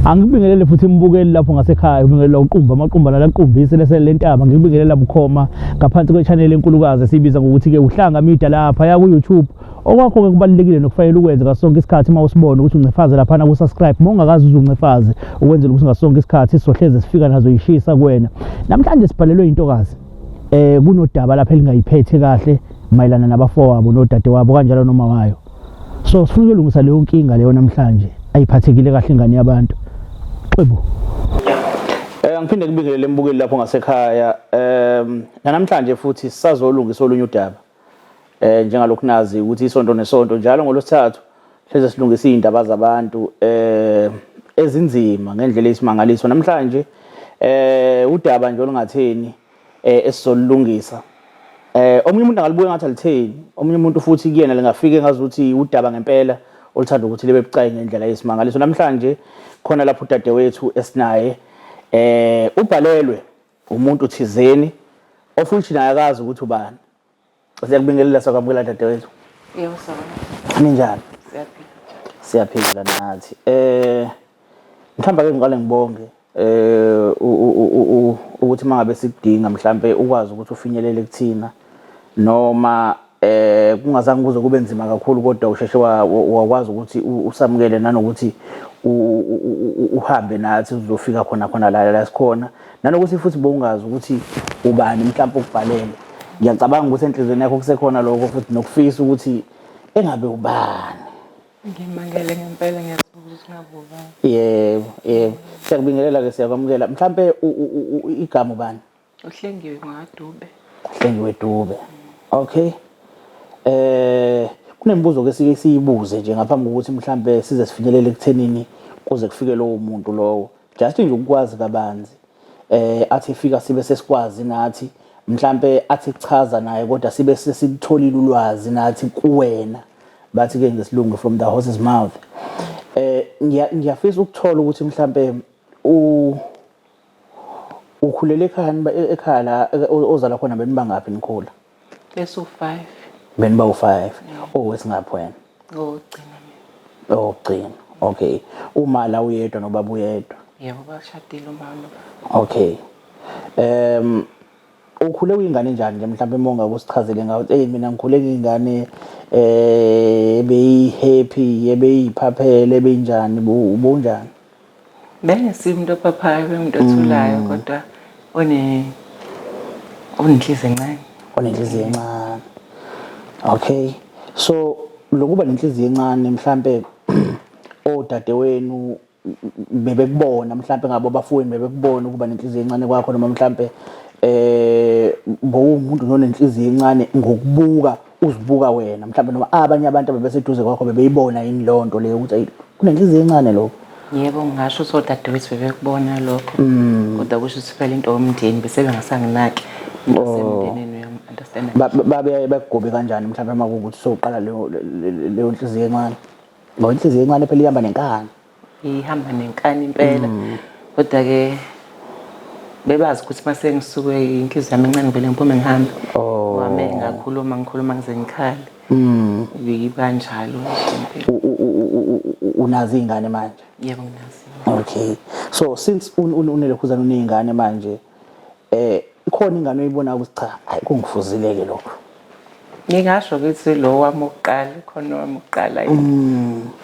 Angikubingelele futhi imbukeli lapho ngasekhaya, ubingelela uqumba amaqumba lalaqumbise lesele lentaba, ngikubingelela bukhoma ngaphansi kwe-channel enkulukazi esiyibiza ngokuthi-ke uHlanga Media lapha ya ku-YouTube. Okwakho-ke kubalulekile nokufanele ukwenze ngaso sonke isikhathi uma usibona ukuthi uncifaze laphana ku-subscribe, uma ungakaze uze uncifaze ukwenzela ukuthi ngaso sonke isikhathi sizohleze sifika nazo yishisa kuwena. Namhlanje sibhalelwe intokazi kunodaba lapha elingayiphethe kahle mayelana nabafowabo nodadewabo kanjalo noma wayo. So sifuna ukulungisa leyo nkinga leyo namhlanje, ayiphathekile kahle ingane yabantu. Xwebu. Ngiphinde ngibingelele embukeli lapho ngasekhaya. Namhlanje futhi sisazolungisa olunye udaba. Njengalokhu nazi ukuthi isonto nesonto njalo ngolwesithathu hleze silungisa izindaba zabantu ezinzima ngendlela eyisimangaliso. Namhlanje udaba nje olungatheni esizolungisa. Omunye umuntu angalibuka ngathi alitheni, omunye umuntu futhi kuyena lingafike ngazuthi udaba ngempela oluthanda ukuthi libe bucayi ngendlela yesimangaliso. Namhlanje khona lapho udadewethu esinaye ubhalelwe umuntu thizeni ofuthi naye akazi ukuthi ubani. Siyakubingelela, sakwamukela dadewethu. Yebo, sawubona. Ninjani? Siyaphila. Siyaphila nathi. Mhlawumbe ake ngiqale ngibonge ukuthi mangabe sikudinga mhlambe ukwazi ukuthi ufinyelele kuthina noma kungazange kuze kube nzima kakhulu, kodwa usheshe wakwazi ukuthi usamukele nanokuthi uhambe nathi uzofika khona khona la sikhona, nanokuthi futhi bowungazi ukuthi ubani mhlawumbe ukubhalele. Ngiyacabanga ukuthi enhliziyweni yakho kusekhona lokho futhi nokufisa ukuthi engabe ubani. Ngimangele ngempela, ngiyazibuza ukuthi ngabe ubani. Yebo, yebo. Siyakubingelela ke, siyakwamukela. Mhlambe igama ubani? Uhlengiwe ngwaDube. Uhlengiwe Dube. Okay. Kunemibuzo ke sike siyibuze nje ngaphambi kokuthi mhlambe size sifinyelele ekuthenini kuze kufike lowo muntu lowo. Just nje ukwazi kabanzi. Athi efika sibe sesikwazi nathi mhlambe athi kuchaza naye, kodwa sibe sesikutholile ulwazi nathi kuwena. Bathi ke ngesilungu from the horse's mouth. Ngiyafisa ukuthola ukuthi mhlambe ukhulele ekhaya ekhaya la ozala khona benibangaphi nikhula? Besu 5. Beniba u5. Oh, wesingaphi wena? Ngogcina mina. Ogcina. Okay. Uma la uyedwa nobaba uyedwa? Yebo, bashadile umama nobaba. Okay. Ukhule uyingane njani nje mhlawumbe uma ungakusichazele ngawo ukuthi hey mina ngikhule ngiyingane ebeyi happy, ebeyiphaphele, ebeyinjani, ubunjani? Bengesiyo umuntu ophaphayo, bengumuntu othulayo, kodwa onenhliziyo encane. Onenhliziyo encane. Okay. So lokuba nenhliziyo encane mhlambe odadewenu bebekubona, mhlambe ngabo abafowenu bebekubona ukuba nenhliziyo encane kwakho, noma mhlambe bowumuntu nonenhliziyo encane ngokubuka uzibuka wena mhlambe, noma abanye abantu abebeseduze kwakho bebeyibona yini leyo nto leyo ukuthi kunenhliziyo encane lokho? Yebo, ngingasho ukuthi odadewethu bebekubona lokho, kodwa kusho ukuthi phela into yomndeni bese bengasanginaki into yasemndenini, uyamu-understand? Babe bakugobe kanjani mhlambe uma kuwukuthi sowuqala leyo nhliziyo encane? Ngoba inhliziyo encane phela ihamba nenkani. Ihamba nenkani impela. Kodwa-ke bebazi ukuthi uma sengisuke inhliziyo yami encane ngivele ngiphume ngihambe. Wame ngakhuluma ngikhuluma ngize ngikhale. Iba njalo nje impela. Unazo iy'ngane manje? Yebo, nginazo. Okay. So since unelokhuzana uney'ngane manje, ikhona ingane oyibona ukuthi cha, hayi kungifuzile-ke lokho? Ngingasho ukuthi lo wami wokuqala, khona wami wokuqala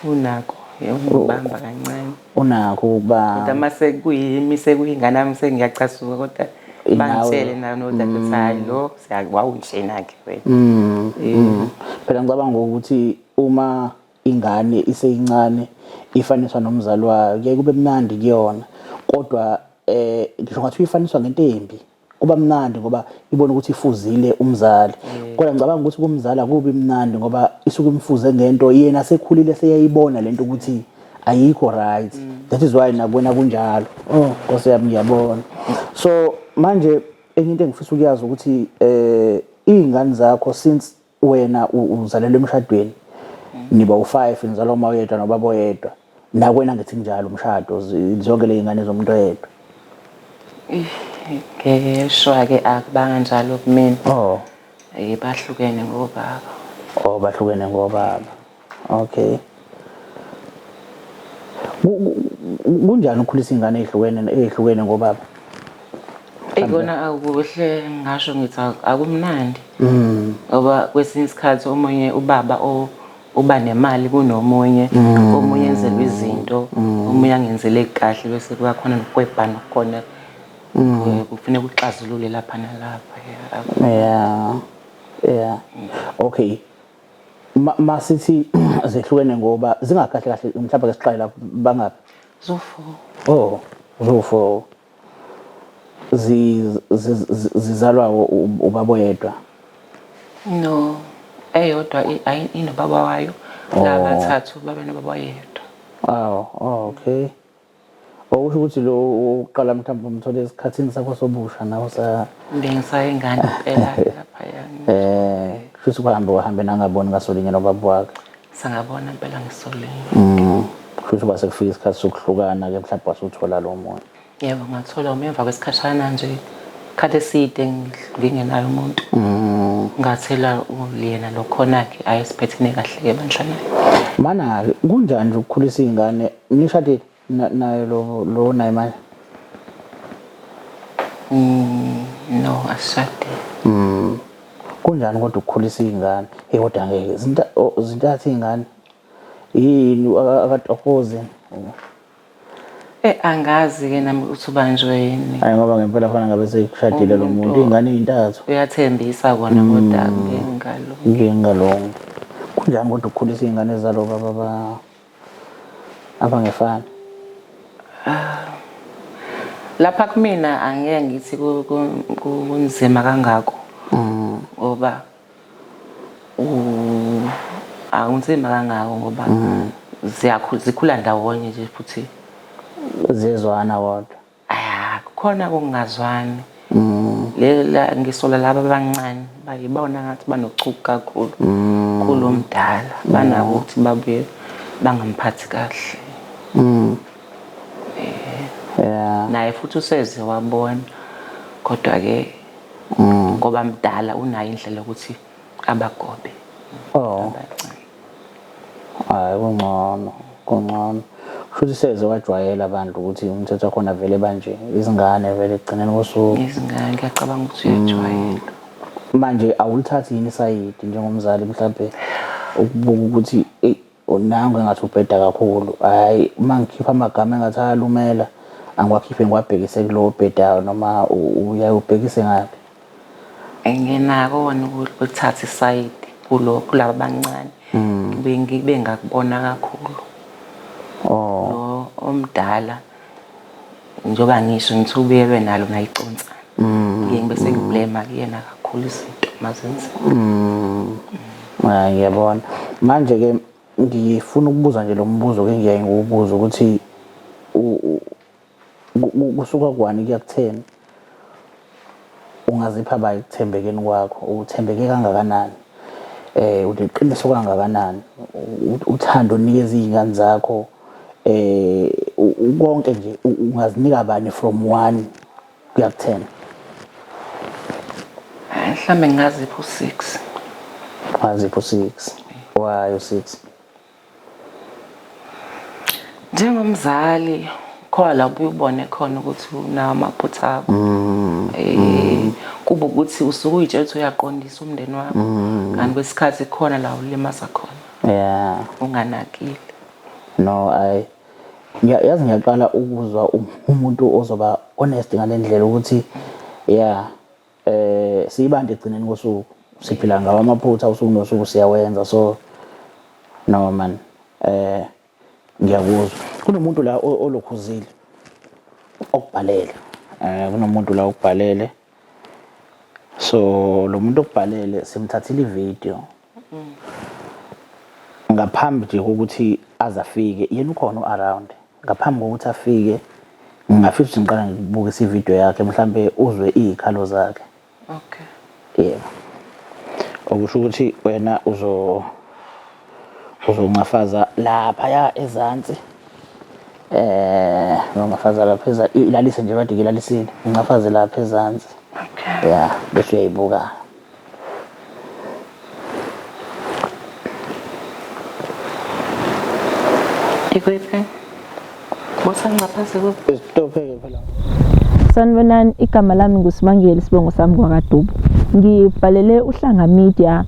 unako ukubamba kancane. Unakho ukubamba. Kodwa mase kuyimi sekuyingane yami sengiyacasuka, kodwa bangitshele nayo nodade ukuthi hayi lo wawunjena-ke wena. Phela ngicabanga ukuthi uma ingane iseyincane ifaniswa nomzali wayo kuyaye kube mnandi kuyona, kodwa ngisho ngathi uyifaniswa ngento embi kuba mnandi ngoba ibona ukuthi ifuzile umzali. Kodwa ngicabanga ukuthi kumzali akubi mnandi ngoba isuke imfuze ngento yena sekhulile seyayibona lento ukuthi ayikho right. That is why nakuwena kunjalo. Oh Nkosi yami, ngiyabona. So manje enye into engifisa ukuyazi ukuthi iy'ngane zakho, since wena uzalelwe emshadweni, niba u5, nizalwa uma oyedwa nobaba oyedwa, nakwena ngithi kunjalo umshado, zonke le y'ngane zomuntu oyedwa? Ngeshwa-ke akubanga njalo kumina. Bahlukene ngobaba. Oh, bahlukene ngobaba. Okay. Kunjani ukukhulisa iy'ngane ey'hlukene ey'hlukene ngobaba? Ikona akuhle ngasho ngithi akumnandi. Ngoba kwesinye isikhathi omunye ubaba uba nemali kunomunye, omunye enzelwa izinto, omunye angenzeleki kahle bese kuba khona nokukwebhana okukhona. Kufuneka uxazulule lapha nalapha. Yeah. Yeah. Okay. Masithi zehlukene ngoba zingakahle kahle mhlawumbe ke siqale lapho bangaphi? Zo-four. Oh, zo-four. Zizalwa ubaba oyedwa? No, eyodwa inobaba wayo, laba abathathu babe nobaba oyedwa. Oh, okay. Okusho ukuthi lo uqala mhlawumbe umthole esikhathini sakho sobusha nawe sa Bengisayingane impela laphaya. Kusho kuhambe wahambe nangaboni ngasolinye nobaba wakhe. Sangabona impela ngesolinye. Kusho kwase kufika isikhathi sokuhlukana ke mhlawumbe wasuthola lo munye. Yebo, ngathola emva kwesikhashana nje, isikhathi eside ngingenayo umuntu. Ngathela yena lo khona-ke ayesiphethene kahle-ke bandla naye. Mana kunjani nje ukukhulisa iy'ngane nishadile naye lo naye manje? No, asishadile. Kunjani kodwa ukukhulisa iy'ngane? Hey kodwa ngeke zintathu iy'ngane. Yini akatohozi? Angazi-ke nami ukuthi ubanjwe yini. Hayi ngoba ngempela fana ngabe sekushadile lo muntu, iy'ngane ey'ntathu. Uyathembisa kona kodwa ngingalungi. Ngingalungi. Kunjani kodwa ukukhulisa iy'ngane zalo baba abangefani? Lapha kumina angeke ngithi kunzima kangako. Ngoba akunzima kangako ngoba zikhula ndawonye nje futhi zizwana kodwa. Kukhona ukungazwani. Lela ngisola laba abancane bayibona ngathi banochuku kakhulu. Khulu omdala banako ukuthi babuye bangamphathi kahle. Naye futhi useze wabona kodwa ke ngoba mdala unayo indlela yokuthi abagobe. Oh. Hayi kungcono, kungcono. Futhi seze wajwayela abantu ukuthi umthetho wakhona vele banje izingane vele ekugcineni kosuku. Izingane ngiyacabanga ukuthi uyajwayela. Manje awulithathi yini isayidi njengomzali mhlawumbe ukubuka ukuthi eyi nangu engathi ubheda kakhulu. Hayi uma ngikhipha amagama engathi ayalumela angiwakhiphe ngiwabhekise kulowo obhedayo noma uyaye ubhekise ngaphi? Nginako wona ukuthatha isayidi kulaba abancane. Ngibe ngakubona kakhulu. Oh. Lo omdala njengoba ngisho ngithi ubuye benalo nayiconsa. Ngiye ngibe sengiblame kuyena kakhulu izinto mazenziwa. Hayi ngiyabona. Manje ke ngifuna ukubuza nje lo mbuzo ke ngiyaye ngiwubuza ukuthi kusuka kwani kuya kutheni ungazipha ba ekuthembekeni kwakho, uthembeke kangakanani, uneqiniso kangakanani, uthando onikeza iy'ngane zakho, konke nje ungazinika bani from 1 kuya ku-10? Mhlawumbe ngingazipha u-6. Ungazipha u-6. Why u-6? Njengomzali khona la ubuye ubone khona ukuthi unawo amaphutha akho. Kuba ukuthi usuke uyitshela ukuthi uyaqondisa umndeni wakho, kanti kwesikhathi khona la ulimaza khona. Yeah. Unganakile. No, I yazi ngiyaqala ukuzwa umuntu ozoba honest ngale ndlela ukuthi yeah siyibantu egcineni kosuku siphila ngawo amaphutha usuku nosuku siyawenza, so no man ngiyakuzwa. Kunomuntu la olokhuzile okubhalele, kunomuntu la okubhalele, so lo muntu okubhalele simthathile ivideo ngaphambi nje kokuthi aze afike, yena ukhona u-around ngaphambi kokuthi afike. Ngingafisa ukuthi ngiqale ngibukise ivideo yakhe mhlambe uzwe iy'khalo zakhe. Okay. Yebo. Okusho ukuthi wena uzoncafaza laphaya ezansi. Ungafaza lapha ezansi, ilalise nje kade ngilalisile. Uncafaze lapha ezansi. Okay. Yeah, bese uyayibuka. Ikuphi? Bosancaphase ku. Isitopheke phela. Sanibonani, igama lami nguSimangele, isibongo sami kwakaDube. Ngibhalele uHlanga Media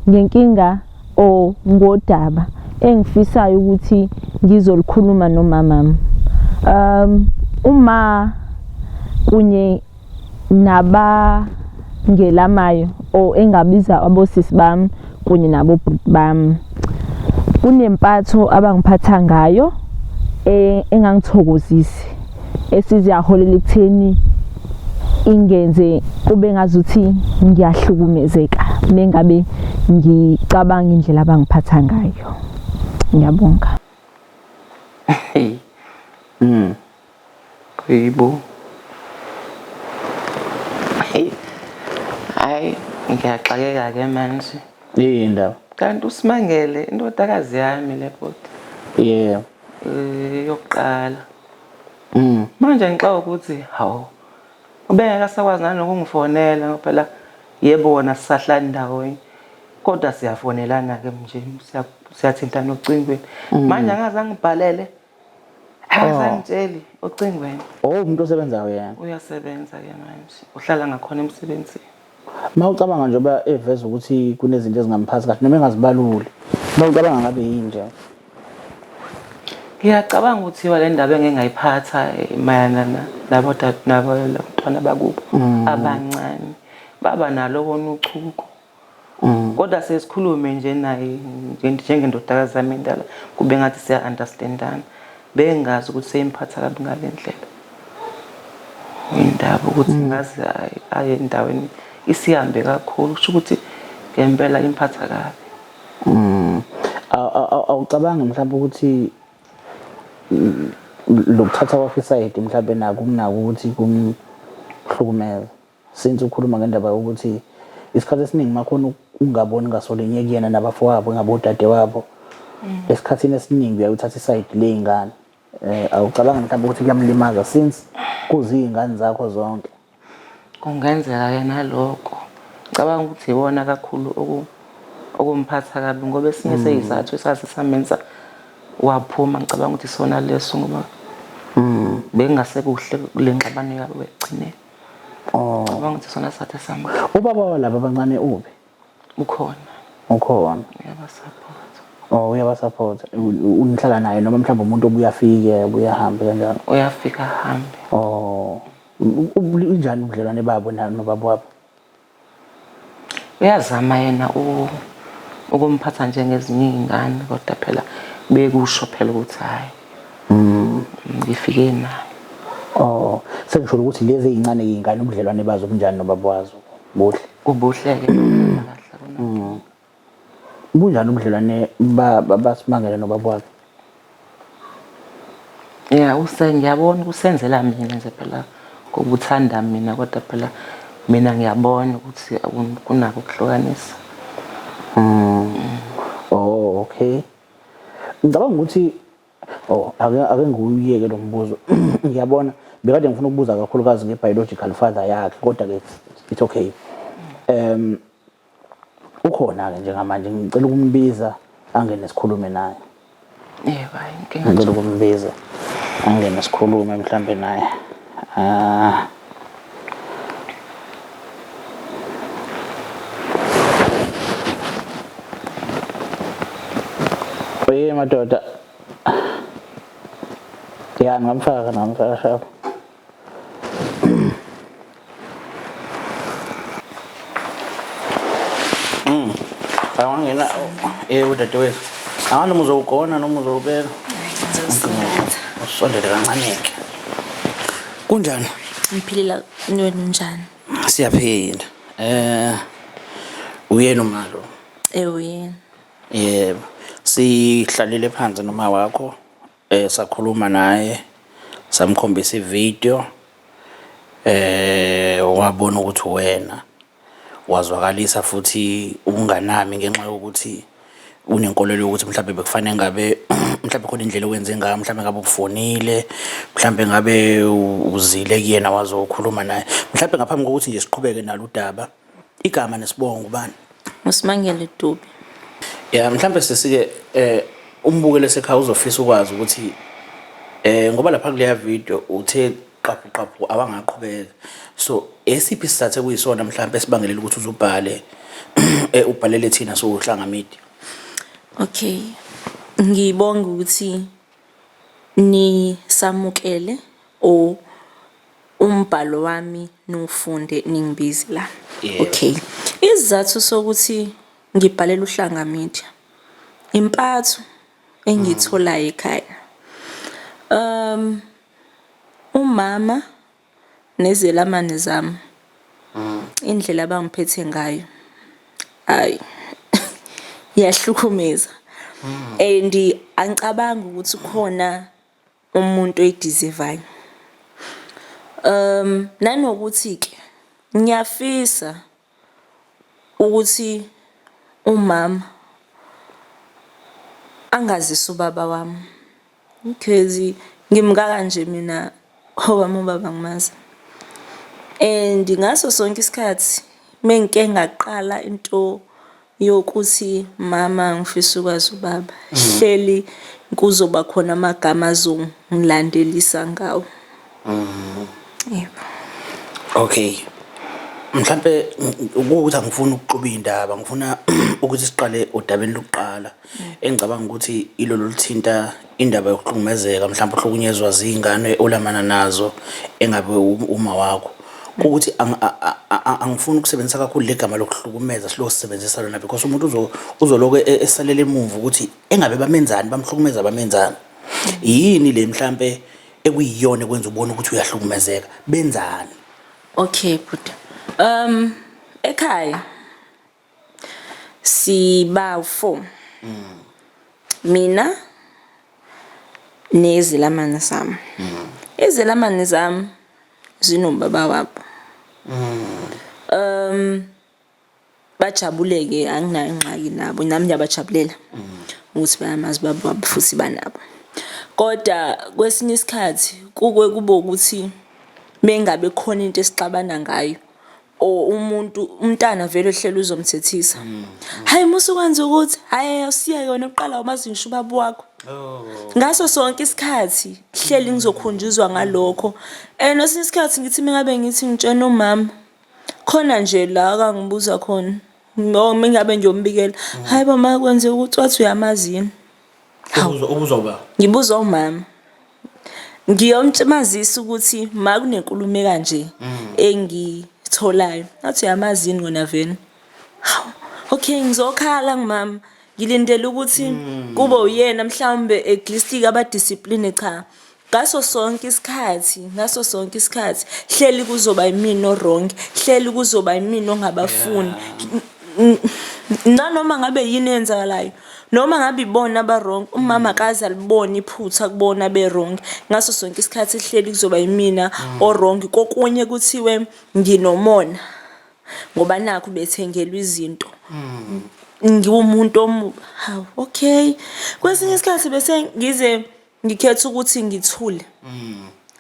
ngenkinga or ngodaba engifisayo ukuthi ngizolikhuluma nomamami. Uma kunye nabangelamayo or engabiza abosisi bami kunye nabobhuti bami, kunempatho abangiphatha ngayo engangithokozisi esize yaholela ekutheni ingenze kube ngazuthi ngiyahlukumezeka mengabe ngicabanga indlela abangiphatha ngayo. Ngiyabonga. Hey. Hayibo. Hey. Hayi, ngiyaxakeka ke manje. Yini indaba? Kanti uSimangele indodakazi yami le bhuti. Yebo. Yokuqala. Manje ngixaka ukuthi hawu ubengeke asakwazi nanokungifonela ngoba phela yebo wona sisahlala ndawonye kodwa siyafonelana ke nje siyathintana ocingweni. Manje angaze angibhalele akasangitsheli ocingweni. Oh, umuntu osebenzayo yena. Uyasebenza ke manje, uhlala ngakhona emsebenzini. Uma ucabanga nje uba eveza ukuthi kunezinto ezingamphathi kahle noma engazibaluli, uma ucabanga ngabe yini nje? Ngiyacabanga ukuthi yiwa le ndaba engingayiphatha mayelana nabantwana bakubo abancane baba nalo kona uchuku. Kodwa sesikhulume nje naye njengendodakazi yami endala, kube ngathi siya-understandana. Bengazi ukuthi seyimphatha kabi ngale ndlela. Indaba ukuthi ngaze aye endaweni isihambe kakhulu, kusho ukuthi ngempela imphatha kabi. Awucabangi mhlawumbe ukuthi lokuthatha kwakho isayidi mhlawumbe nako kunako ukuthi kumhlukumeza, since ukhuluma ngendaba yokuthi isikhathi esiningi makhona ungaboni ngasolinye kuyena nabafowabo engabodadewabo, esikhathini esiningi uyayuthatha isayidi ley'ngane. Awucabangi mhlawumbe ukuthi kuyamlimaza since kuziy'ngane zakho zonke? Kungenzeka-ke nalokho. Ngicabanga ukuthi iwona kakhulu okumphatha kabi ngoba esinye seyizathu esase samenza waphuma, ngicabanga ukuthi isona leso ngoba bekungase kuhle kule ngxabano yabo ekugcineni. Ngicabanga ukuthi isona sizathu esami. Ubaba walaba abancane uphi? Ukhona. Ukhona. Uyabasupport. Oh, uyabasupport. Unihlala naye noma mhlawumbe umuntu obuya afike, obuya ahambe kanjalo? Uyafika ahambe. Oh. Injani ubudlelwane babo nobaba wabo? Uyazama yena ukumphatha njengezinye iy'ngane kodwa phela bekusho phela ukuthi hhayi. Ngifike naye. Oh, sengisho ukuthi lezi ey'ncane iy'ngane ubudlelwane bazo bunjani nobaba wazo? Buhle. Kubuhle-ke kahle kunankinga. Bunjani ubudlelwane baSimangele nobaba wakhe? Ya, ngiyabona usenzela mina nje phela ngoba uthanda mina kodwa phela mina ngiyabona ukuthi kunako ukuhlukanisa. Oh, okay. Ngicabanga ukuthi oh ake ngiwuyeke lo mbuzo. Ngiyabona bekade ngifuna ukubuza kakhulukazi nge-biological father yakhe kodwa ke it's okay. Ukhona ke njengamanje, ngicela ukumbiza angene sikhulume naye. Yebo, hayi inkinga. Ngicela ukumbiza angene sikhulume mhlambe naye. Oye madoda. Ya, ngamfaka sharp. Awangena udadewethu. Angani noma uzowugona noma uzowubeka. Usondele kancane-ke. Kunjani? Ngiphilile, wena unjani? Siyaphila. Uyena umalo? Uyena. Yebo. Sihlalele phansi noma wakho sakhuluma naye, samkhombisa ivideo, wabona ukuthi wena wazwakalisa futhi ukunganami ngenxa yokuthi unenkolelo yokuthi mhlawumbe bekufanele ngabe mhlawumbe khona indlela owenze ngayo, mhlawumbe ngabe ufonile, mhlawumbe ngabe uzile kuyena wazokhuluma naye. Mhlawumbe ngaphambi kokuthi nje siqhubeke nalo udaba, igama nesibongo ubani? USimangele Dube. Ya, mhlawumbe sesike umbukeli esekhaya uzofisa ukwazi ukuthi Ngoba lapha kuleya video uthe qaphu qaphu awangaqhubeka. So esiphi isizathu ekuyisona mhlawumbe esibangelela ukuthi uzubhale ubhalele thina sohlanga media? Okay. Ngibonga ukuthi nisamukele o umbhalo wami niwufunde ningibize la. Okay. Isizathu sokuthi ngibhalele uHlanga Media impatho engiyitholayo ekhaya. Umama nezelamane zami indlela abangiphethe ngayo hayi iyahlukumeza and angicabangi ukuthi khona umuntu oyideservayo. Nanokuthi-ke ngiyafisa ukuthi umama angazisi ubaba wami because ngimngaka nje mina owami ubaba angimazi. And ngaso sonke isikhathi mengike ngaqala into yokuthi mama ngifisa ukwazi ubaba, hleli kuzoba khona amagama azongilandelisa ngawo. Yebo. Okay. Mhlambe ukuthi angifuni ukuxuba indaba, ngifuna ukuthi siqale odabeni lokuqala engicabanga ukuthi ilolo luthinta indaba yokuhlukumezeka, mhlawumbe uhlukunyezwa zingane olamana nazo engabe uma wakho. Ukuthi angifuni ukusebenzisa kakhulu legama lokuhlukumeza, silokhu sisebenzisa lona because umuntu uzoloko esalela emuva ukuthi engabe bamenzani, bamhlukumeza bamenzani. Yini le mhlambe ekuyiyona ekwenza ubone ukuthi uyahlukumezeka, benzani? Okay bhuti. Ekhaya siba 4. Mina nezelamane zami. Izelamane zami zinobaba wabo. Bajabuleke anginayo ingxaki nabo, nami ngiyabajabulela ukuthi bayamazi ubaba wabo futhi banabo. Kodwa kwesinye isikhathi kuke kube ukuthi mengabe khona into esixabana ngayo or umuntu umntana vele ohleli uzomthethisa. Hayi musu kwenza ukuthi hayi awusiya yona uqala umazi ngisho ubaba wakho. Ngaso sonke isikhathi hleli ngizokhunjuzwa ngalokho. And kwesinye isikhathi ngithi mengabe ngithi ngitshena umama khona nje la akangibuza khona noma ingabe ngiyombikela, hayi bo ma kwenzeka ukuthi wathi uyamazi yini? Ubuzwa uba? Ngibuzwa umama. Ngiyomtshimazisa ukuthi ma kunenkulumo kanje engitholayo. Athi uyamazi yini wena vele? Hawu, okay ngizokhala ngimama. Ngilindele ukuthi kube uyena mhlawumbe at least abadiscipline cha. Ngaso sonke isikhathi, ngaso sonke isikhathi hleli kuzoba yimina o-wrong, hleli kuzoba yimina ongabafuni. Nanoma ngabe yini eyenzakalayo, noma ngabe ibona aba-wrong, umama akaze alibone iphutha kubona be-wrong. Ngaso sonke isikhathi hleli kuzoba yimina o-wrong. Kokunye kuthiwe nginomona ngoba nakhu bethengelwa izinto. Ngiwumuntu omubi. Hawu, okay. Kwesinye isikhathi bese ngize ngikhetha ukuthi ngithule.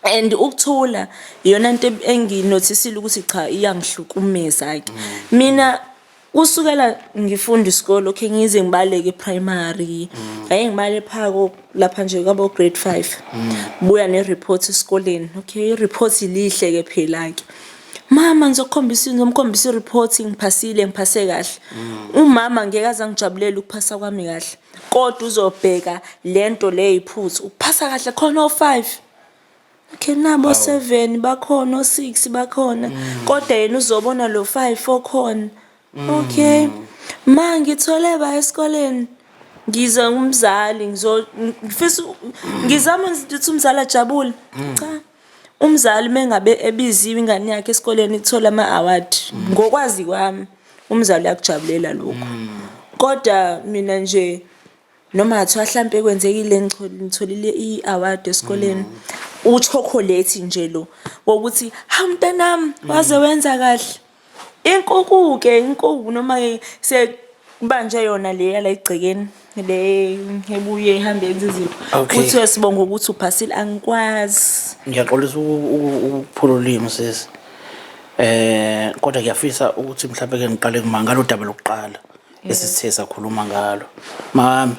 And ukuthula iyona nto enginothisile ukuthi cha iyangihlukumeza-ke. Mina kusukela ngifunda isikole okay ngize ngibaleke e-primary, ake ngibale phako lapha nje kwabo grade 5. Buya ne-report esikoleni. Okay, i-report lihle-ke phela-ke. Mama ngizokukhombisa ngizomkhombisa i-report ngiphasile ngiphase kahle. Umama ngeke aze angijabulele ukuphasa kwami kahle. Kodwa uzobheka lento le iphutha uphasa kahle khona o5. Okay nabo 7 bakhona o6 bakhona kodwa yena uzobona lo 5 okhona. Okay. Ma ngithole ba esikoleni ngize ngumzali ngifisa ngizama ukuthi umzali ajabule. Cha. Umzali mengabe ebiziwe ingane yakhe esikoleni ithola ama-award ngokwazi kwami umzali uyakujabulela lokho. Kodwa mina nje noma ngathiwa hlampe kwenzekile ngitholile i-award esikoleni uchocolate nje lo wokuthi hawu mntanami waze wenza kahle. Inkukhu-ke inkuku noma-ke sekubanje yona le yala egcekeni le ebuye ihambe yenza izinto. Okay. Kuthiwe sibonga ukuthi uphasile angikwazi. Ngiyaxolisa ukuphula ulimi sisi. Kodwa ngiyafisa ukuthi mhlawumbe ke ngiqale kuma ngalo daba lokuqala esithe sakhuluma ngalo. Mami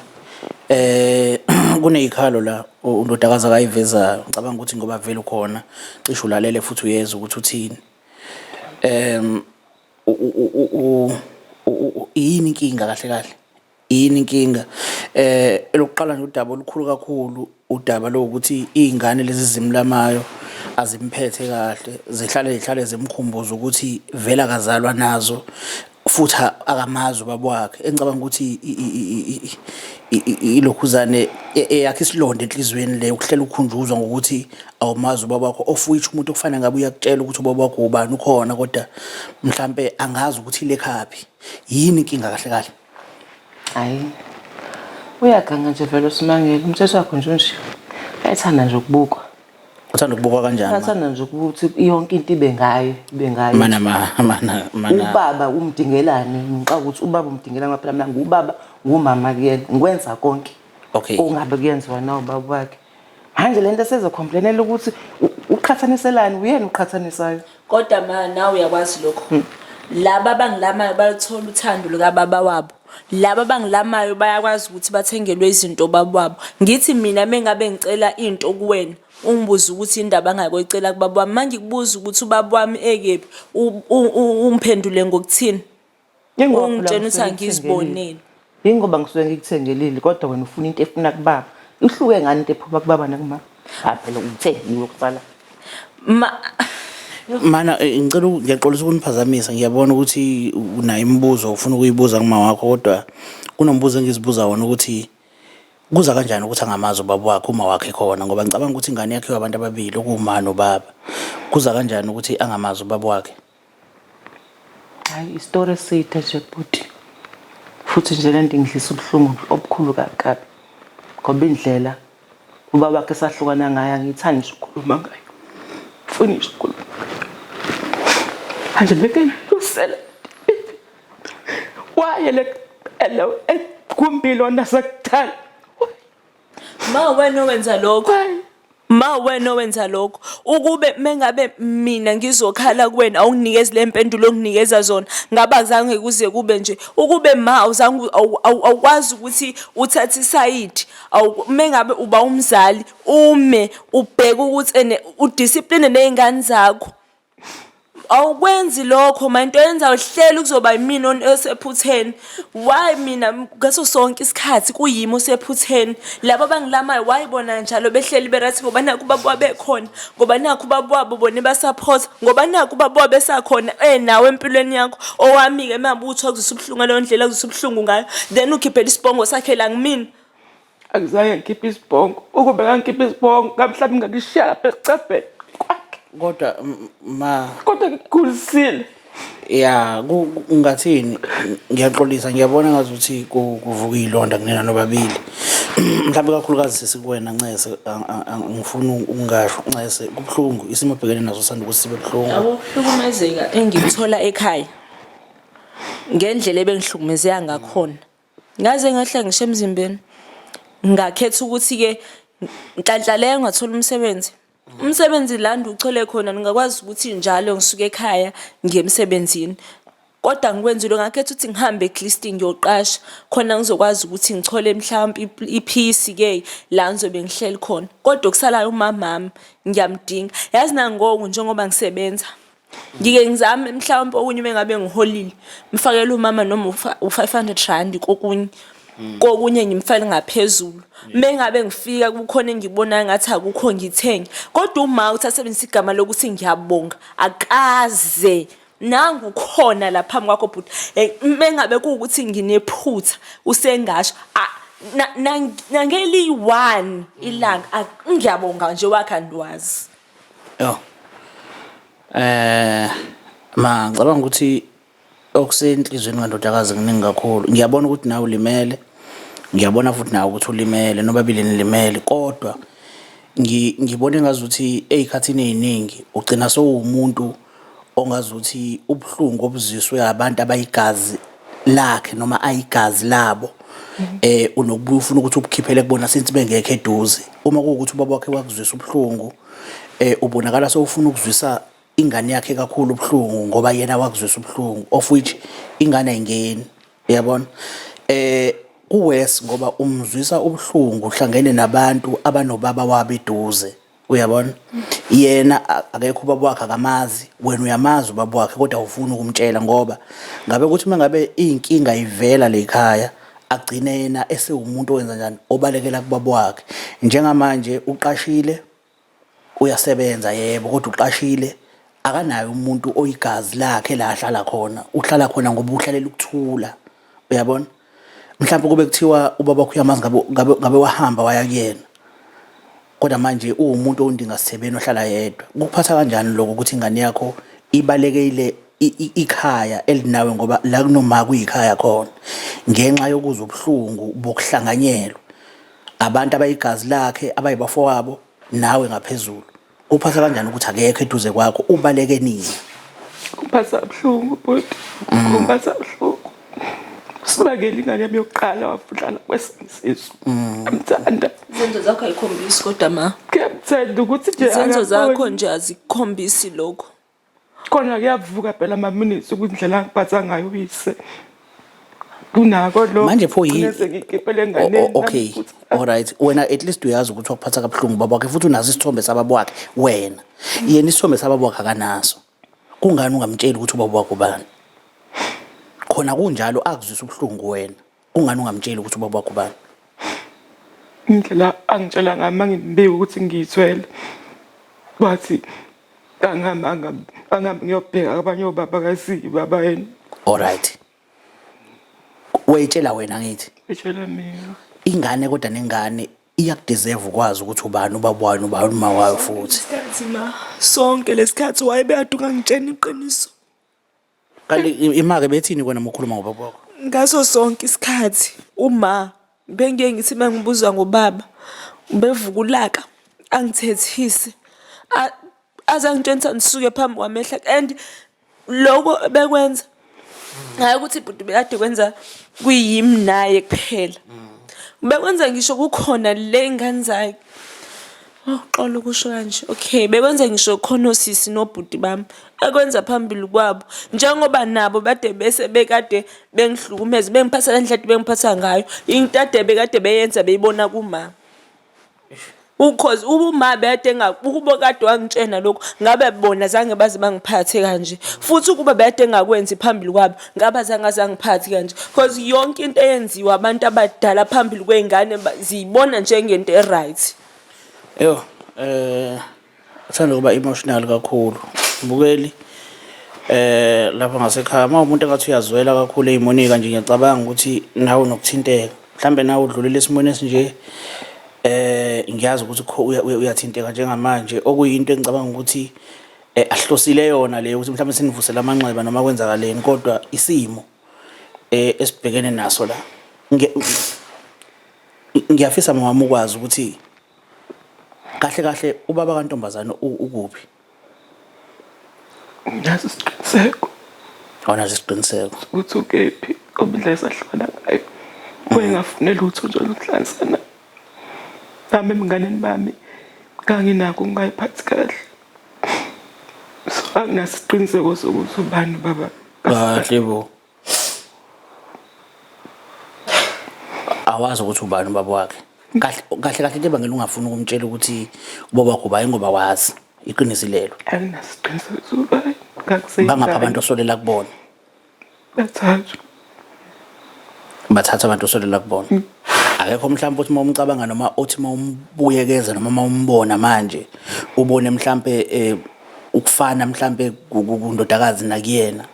Kuneyikhalo la undodakazi akayivezayo. Ngicabanga ukuthi ngoba vele ukhona cishe ulalele futhi uyezwa ukuthi uthini. Yini inkinga kahle kahle? Yini inkinga? Elokuqala nje udaba olukhulu kakhulu udaba lokuthi iy'ngane lezi zimlamayo azimphethe kahle, zihlale zihlale zimkhumbuza ukuthi vele akazalwa nazo futhi akamazi ubaba wakhe. Engicabanga ukuthi ilokhuzane eyakhe isilonda enhliziyweni le ukuhlela ukukhunjuzwa ngokuthi awumazi ubaba wakho, of which umuntu okufanele ngabe uyakutshela ukuthi ubaba wakho ubani ukhona, kodwa mhlampe angazi ukuthi ilekhaphi. Yini inkinga kahle kahle? Hayi. Uyaganga nje vele uSimangele. Umthetho wakho nje unje. Uyathanda nje ukubukwa. Uthanda ukubukwa kanjani? ma? Uyathanda nje ukuthi yonke into ibe ngaye, ibe ngaye. Mana ma mana mana. Ubaba umdingelani? Ngixaka ukuthi ubaba umdingelani ngoba phela mina ngubaba, ngumama kuyena. Ngikwenza konke. Okay. Ongabe kuyenziwa na ubaba wakhe. Manje lento esezocomplainela ukuthi uqhathaniselani uyena uqhathanisayo. Kodwa ma nawe uyakwazi lokho. Laba abangilamayo bayothola uthando lukababa wabo. Laba abangilamayo bayakwazi ukuthi bathengelwe izinto ubaba wabo. Ngithi mina mengabe ngicela into kuwena ungibuze ukuthi indaba angakoyicela kubaba wami. Mangikubuza ukuthi ubaba wami ekephi ungiphendule ngokuthini? Yingoba phela Ungitshena ukuthi ngisuke angiziboneli. Yingoba ngisuke ngikuthengelile kodwa wena ufuna into efuna kubaba. Ihluke ngani into ephuma kubaba nakumama? Hayi phela uthengiwe kusala. Ma Mana ngicela ngiyaxolisa ukuniphazamisa ngiyabona ukuthi unayo imibuzo ufuna ukuyibuza kuma wakho kodwa kunombuzo engizibuza wona ukuthi kuza kanjani ukuthi angamazi ubaba wakhe uma wakhe khona ngoba ngicabanga ukuthi ingane yakhiwe abantu ababili okuwuma nobaba. Kuza kanjani ukuthi angamazi ubaba wakhe? Hayi isitori eside nje bhuti. Futhi nje lento ingidlisa ubuhlungu obukhulu kabi kabi. Ngoba indlela ubaba wakhe esahlukana ngayo angiyithandi nje ukukhuluma ngayo. Ngifuni nje ukukhuluma ngayo. Manje lento usele waye le egumbini lona sakudala. Ma wena owenza lokho. Ma wena owenza lokho. Ukube mengabe mina ngizokhala kuwena awunginikezi le mpendulo onginikeza zona ngaba zange kuze kube nje. Ukube ma awuzange awukwazi ukuthi uthathe isayidi. Mengabe uba umzali ume ubheke ukuthi ene udiscipline nezingane zakho. Awukwenzi lokho ma into oyenzayo uhleli kuzoba yimina osephutheni. Why mina ngaso sonke isikhathi kuyimi osephutheni? Laba abangilamayo why bona njalo behleli be-right ngoba nakhu ubaba wabo ekhona, ngoba nakhu ubaba wabo bona ebasupport, ngoba nakhu ubaba wabo esakhona enawe empilweni yakho. Owami-ke uma ngabe ukuthi wakuzwisa ubuhlungu ngaleyo ndlela akuzwisa ubuhlungu ngayo, then ukhiphela isibhongo sakhe la kumina. Angizange ngikhiphe isibhongo. Ukube ngangikhipha isibhongo ngamhlawumbe ngakushiya lapha esicabheni kwakhe. Kodwa ma Kodwa ngikukhulisile. Ya ngathini ngiyaxolisa ngiyabona ngazuthi kuvuka iy'londa kunina nobabili mhlawumbe kakhulukazi sesikuwena Ncese angifuni ukungasho Ncese kubuhlungu isimo obhekene naso sanda ukuthi sibe buhlungu. Yabo ukuhlukumezeka engikuthola ekhaya ngendlela ebengihlukumezeka ngakhona. Ngaze ngehla ngisho emzimbeni. Ngakhetha ukuthi-ke nhlanhla leyo ngathola umsebenzi. Umsebenzi la ndiwuthole khona ngingakwazi ukuthi njalo ngisuke ekhaya ngiye emsebenzini. Kodwa ngikwenzile ngakhetha ukuthi ngihambe e-Clifton ngiyoqasha khona ngizokwazi ukuthi ngithole mhlawumpe iphisi-ke la ngizobe ngihleli khona. Kodwa okusalayo umamami ngiyamdinga. Yazi nangoku njengoba ngisebenza Ngike ngizame mhlawumpe okunye uma ngabe ngiholile ngifakele umama noma u-R500 kokunye. Kokunye ngimfakele ngaphezulu. Uma ngabe ngifika kukhona engikubonayo ngathi akukho ngithenge. Kodwa uma uthi asebenzise igama lokuthi ngiyabonga akaze. Nangu ukhona la phambi kwakho bhuti. Uma ngabe kuwukuthi nginephutha usengasho nangeliyi-one ilanga ngiyabonga nje wakhe andiwazi. Yo. Eh ma ngicabanga ukuthi okusenhlizweni kandodakazi kuningi kakhulu. Ngiyabona ukuthi nawe ulimele. Ngiyabona futhi nawe ukuthi ulimele nobabili nilimele kodwa ngibona engazuthi ey'khathini ey'ningi ugcina sowumuntu ongazuthi ubuhlungu obuziswe abantu abayigazi lakhe noma ayigazi labo unokubuya ufuna ukuthi ubukhiphele kubona since bengekho eduze. Uma kuwukuthi ubaba wakhe wakuzwisa ubuhlungu ubonakala sewufuna ukuzwisa ingane yakhe kakhulu ubuhlungu ngoba yena wakuzwisa ubuhlungu of which ingane ayingeni uyabona. Ku-worse ngoba umzwisa ubuhlungu uhlangene nabantu abanobaba wabo eduze. Uyabona? Yena akekho ubaba wakhe akamazi, wena uyamazi ubaba wakhe kodwa awufuni ukumtshela ngoba ngabe kuthi uma ngabe iy'nkinga ivela la ekhaya agcine yena esewumuntu owenza njani obalekela kubaba wakhe. Njengamanje uqashile uyasebenza yebo kodwa uqashile akanaye umuntu oyigazi lakhe la ahlala khona uhlala khona ngoba uhlalela ukuthula uyabona mhlawumbe kube kuthiwa ubaba wakho uyamazi ngabe ngabe wahamba waya kuyena kodwa manje uwumuntu ondinga sithebeni ohlala yedwa kukuphatha kanjani lokho ukuthi ingane yakho ibalekile ikhaya elinawe ngoba la kunoma kuyikhaya khona ngenxa yokuzwa ubuhlungu bokuhlanganyelwa abantu abayigazi lakhe abayibafowabo nawe ngaphezulu kuphatha kanjani ukuthi akekho eduze kwakho ubaleke nini Kuphatha buhlungu bhuti. Kuphatha buhlungu. Sibakele ingane yami yokuqala wafudlala kwesinye isisu. Ngiyamthanda. Izenzo zakho ayikhombisi kodwa ma. Ngiyamthanda ukuthi nje Izenzo zakho akaboni. nje azikukhombisi lokho. Khona kuyavuka phela ama-minutes ukuthi indlela angiphatha ngayo uyise. Kunako lokho. Manje pho yini- Ngigcine sengiyikhiphele enganeni Okay, nami futhi. alright. Wena at least uyazi ukuthi wakuphatha kabuhlungu ubaba wakhe futhi unaso isithombe sababa wakhe wena. Yena isithombe sababa wakhe akanaso. Kungani ungamtsheli ukuthi ubaba wakhe ubani? Khona kunjalo akuzwisa ubuhlungu wena. Kungani ungamtsheli ukuthi ubaba wakhe ubani? Indlela angitshela ngayo uma ngimbika ukuthi ngiyithwele. Wathi angihambi angihambi angihambi ngiyobheka abanye obaba kasiyi baba yena. Alright. Wayitshela wena ngithi Etshela mina. ingane kodwa nengane iyakudeserve ukwazi ukuthi ubani ubaba wayo nobani uma wayo futhi. Isikhathi ma sonke lesikhathi wayebekade ungangitshena iqiniso. Kanti imake bethini kwena uma ukhuluma ngobaba wakho? Ngaso sonke isikhathi uma bengiye ngithi mangibuza ngobaba ubevuka ulaka angithethise aze angitshela ukuthi angisuke phambi kwamehlo and lokho bekwenza hhayi ukuthi ibhuti bekade kwenza kuyimi naye kuphela bekwenza ngisho kukhona le ngane zakhe. Oh, xolo ukusho kanje. Okay, bekwenza ngisho khona osisi nobhuti bami ekwenza phambili kwabo njengoba nabo bade bese bekade bengihlukumeza bengiphatha le ndlela bengiphatha ngayo into ade bekade beyenza beyibona kumama. Ukhozi uma bekade ukuba kade wangitshena lokhu ngabe bona zange baze bangiphathe kanje futhi ukuba bekade engakwenzi phambili kwabo ngabe azange azangiphathi kanje cause yonke into eyenziwa abantu abadala phambili kwey'ngane ziyibona njengento e-right. Yo, uthanda ukuba emotional kakhulu. Mbukeli lapha ngasekhaya uma umuntu engathi uyazwela kakhulu ey'moneni nje ngiyacabanga ukuthi nawe unokuthinteka. Mhlambe nawe udlulile esimweni esinje ngiyazi ukuthi uyathinteka njengamanje okuyinto engicabanga ukuthi ahlosile yona leyo ukuthi mhlawumbe sinivusele amanxeba noma kwenzakaleni kodwa isimo esibhekene naso la. Ngiyafisa mama ukwazi ukuthi kahle kahle ubaba kantombazane ukuphi? Nginaso isiqiniseko. Awunaso isiqiniseko. Ukuthi ukephi ngoba indlela esahlukana ngayo. Wayengafune lutho nje oluhlanganisa naye. Nami ebunganeni bami nganginakho ukungayiphathi kahle. So anginaso isiqiniseko sokuthi ubani ubaba. Kahle bo. Awazi ukuthi ubani ubaba wakhe. Kahle kahle kahle into ebangela ungafuni ukumtshela ukuthi ubaba wakho ubani ngoba wazi iqiniso lelo. Anginaso isiqiniseko sokuba Bangaphi abantu osolela kubona? Bathathu. Bathathu abantu osolela kubona. Akekho mhlawumbe uthi uma umcabanga noma uthi uma umbuyekeza noma uma umbona manje ubone mhlambe ukufana mhlambe kundodakazi nakuyena.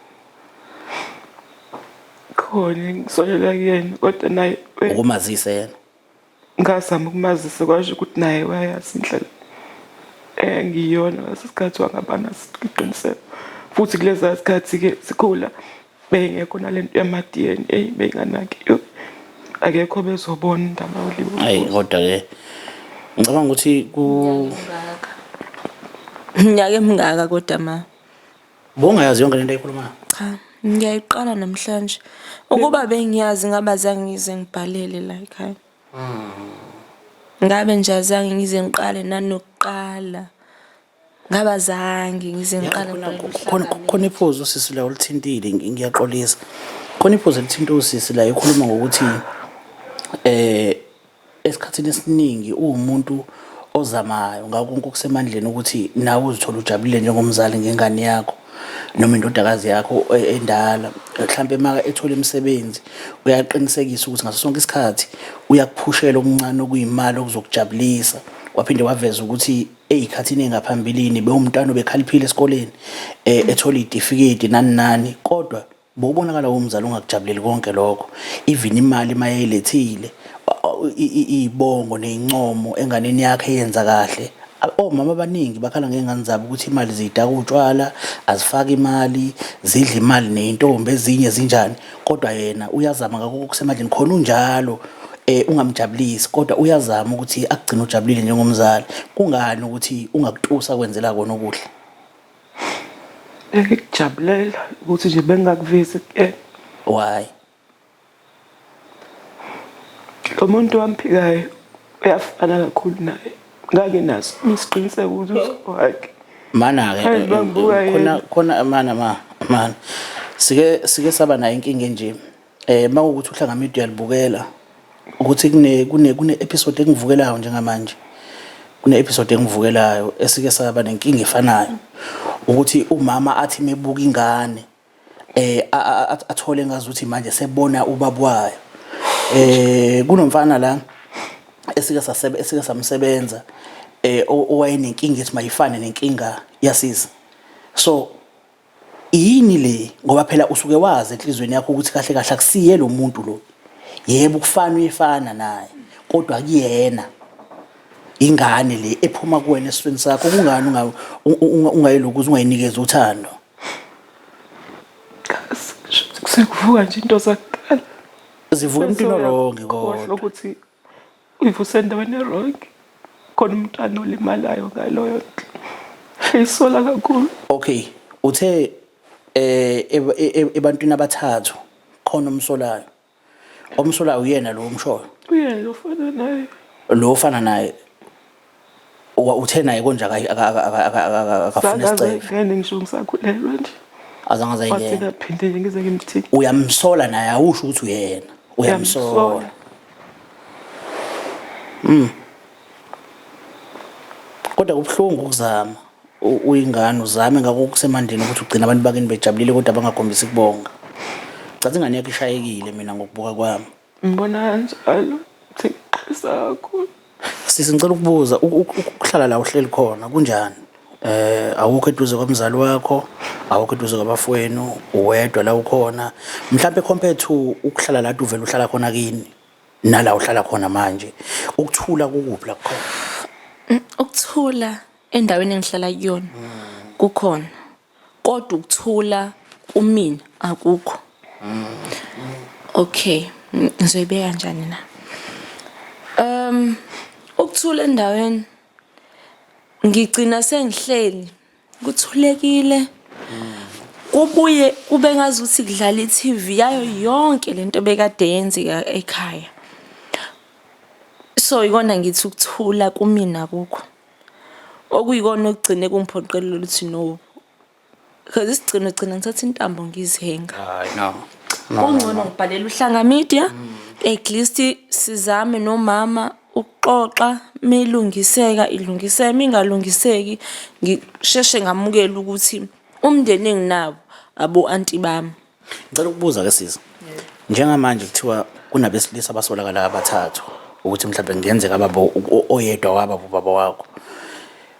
Khona engisolela kuyena kodwa naye ukumazise yena. Ngazama ukumazisa kwasho ukuthi naye wayazi indlela engiyona ngaleso sikhathi wangaba naso isiqiniseko. Futhi kuleza sikhathi-ke sikhula beyingekho nalento yama-D_N_A beyinganakiwe. Akekho obezobona indaba yolibo. Ayi kodwa ke ngicabanga ukuthi ku Iminyaka emingaka kodwa ma. Ubungayazi yonke lento ayikhulumayo? Cha, ngiyayiqala namhlanje. Ukuba bengiyazi ngabe azange ngize ngibhalele la ekhaya. Ngabe nje azange ngize ngiqale nanokuqala. Ngabe azange ngize ngiqale Khona khona iphuzu usisi la olithintile ngiyaxolisa. Khona iphuzu elithinta usisi la ekhuluma ngokuthi Eh esikhathini esiningi uwumuntu ozamayo ngakho konke okusemandleni ukuthi nawe uzithole ujabulile njengomzali ngengane yakho noma indodakazi yakho e, endala mhlampe maka ethola imisebenzi uyaqinisekisa ukuthi ngaso sonke isikhathi uyakuphushela okuncane okuyimali okuzokujabulisa waphinde waveza ukuthi ey'khathini ey'ngaphambilini bewumntwana obekhaliphile esikoleni um ethola iy'tifiketi nani nani kodwa Bowubonakala uwumzali ongakujabuleli konke lokho even imali mayeyilethile iy'bongo ney'ncomo enganeni yakhe eyenza kahle. Omama abaningi bakhala ngey'ngane zabo ukuthi imali ziyidaka utshwala, azifaki imali, zidla imali ney'ntombi ezinye zinjani. Kodwa yena uyazama ngakho konke okusemandleni khona unjalo ungamjabulisi kodwa uyazama ukuthi akugcine ujabulile njengomzali. Kungani ukuthi ungakutusa akwenzela kona okuhle? Bengikujabulela ukuthi nje bengingakuvezi kuyena. Why? Lo muntu wamphikayo uyafana kakhulu naye. Nganginaso isiqiniseko ukuthi wakhe. Mana-ke Hayi, bangibuka khona yena. khona mana ma mana sike sike saba nayo inkinga enje eh mawukuthi uhlanga media uyalibukela ukuthi kune kune kune episode engivukelayo njengamanje kune episode engivukelayo esike saba nenkinga efanayo ukuthi umama athi mebuka ingane eh athole ngazuthi manje sebona ubaba wayo eh kunomfana la esike sasebe esike samsebenza eh owayenenkinga ethi mayifane nenkinga yasisi so Yini le ngoba phela usuke wazi enhlizweni yakho ukuthi kahle kahle akusiye lo muntu lo. Yebo ukufana uyefana naye kodwa kuyena ingane le ephuma kuwena esiswini sakho kungani ungayilokuthi ungayinikeza uthando. Sekuvuka nje into zakudala. Zivuka emntwini orongi kodwa. Ukuthi Uyivuse endaweni erongi. Khona umntwana olimalayo ngaloyo ndlela. Ngiyisola kakhulu. Okay, uthe eh e, e, ebantwini abathathu khona omsolayo. Omsolayo uyena lo omshoyo. Uyena lo ofana naye. Lo ofana naye uthe naye konje akafuna isicefe. Ngene ngisho ngisakhulelwe nje. Azange aze Wathi ayingene. kaphinde nje ngize ngimthinte. Uyamsola naye awusho ukuthi uyena. Uyamsola. Mm. Kodwa kubuhlungu ukuzama uyingane uzame ngakho kusemandleni ukuthi ugcine abantu bakini bejabulile kodwa bangakhombisi kubonga. Cathi ingane yakho ishayekile mina ngokubuka kwami. Ngibona kanjalo sengixolisa kakhulu. Sisi ngicela ukubuza ukuhlala la uhleli khona kunjani? Eh awukho eduze komzali wakho, awukho eduze kwabafowenu, uwedwa la ukhona. Mhlampe compared to ukuhlala la uvela uhlala khona kini nala uhlala khona manje. Ukuthula kukuphi la kukhona? Ukuthula endaweni engihlala kuyona kukhona. Kodwa ukuthula kumina akukho. Okay, ngizoyibeka kanjani na? Um ukuthula endaweni ngigcina sengihleli kuthulekile kubuye kube ngazuthi kudlala i-TV yayo yonke lento ebekade yenzeka ekhaya. So ikona ngithi ukuthula kumina akukho. Okuyikona okugcine kungiphoqelela ukuthi no because isigcino gcina ngithatha intambo ngizihenga. Hayi no. Kungcono ngibhalele uHlanga Media at least sizame nomama ukuxoxa milungiseka ilungiseka mingalungiseki ngisheshe ngamukela ukuthi umndeni enginawo abo anti bami. Ngicela ukubuza ke sisi. Njengamanje kuthiwa kunabesilisa abasolakala abathathu ukuthi mhlawumbe kungenzeka baba oyedwa waba ubaba wakho.